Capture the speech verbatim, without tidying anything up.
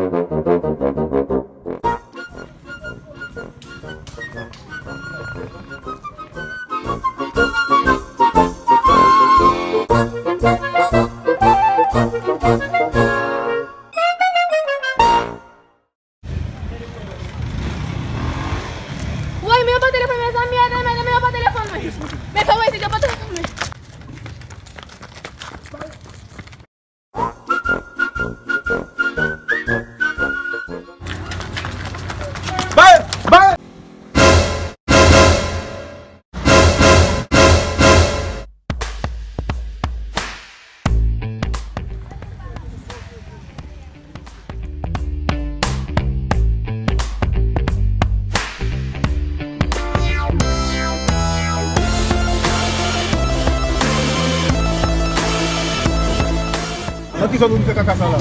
Woy, men yo pran telefòn, mezanmi, ede m, ede m, men yo pran telefòn mwen. Men fè woy, si yo pran telefòn mwen. Bay! Bay! Nan ki zòn ou vin fè kaka sa la?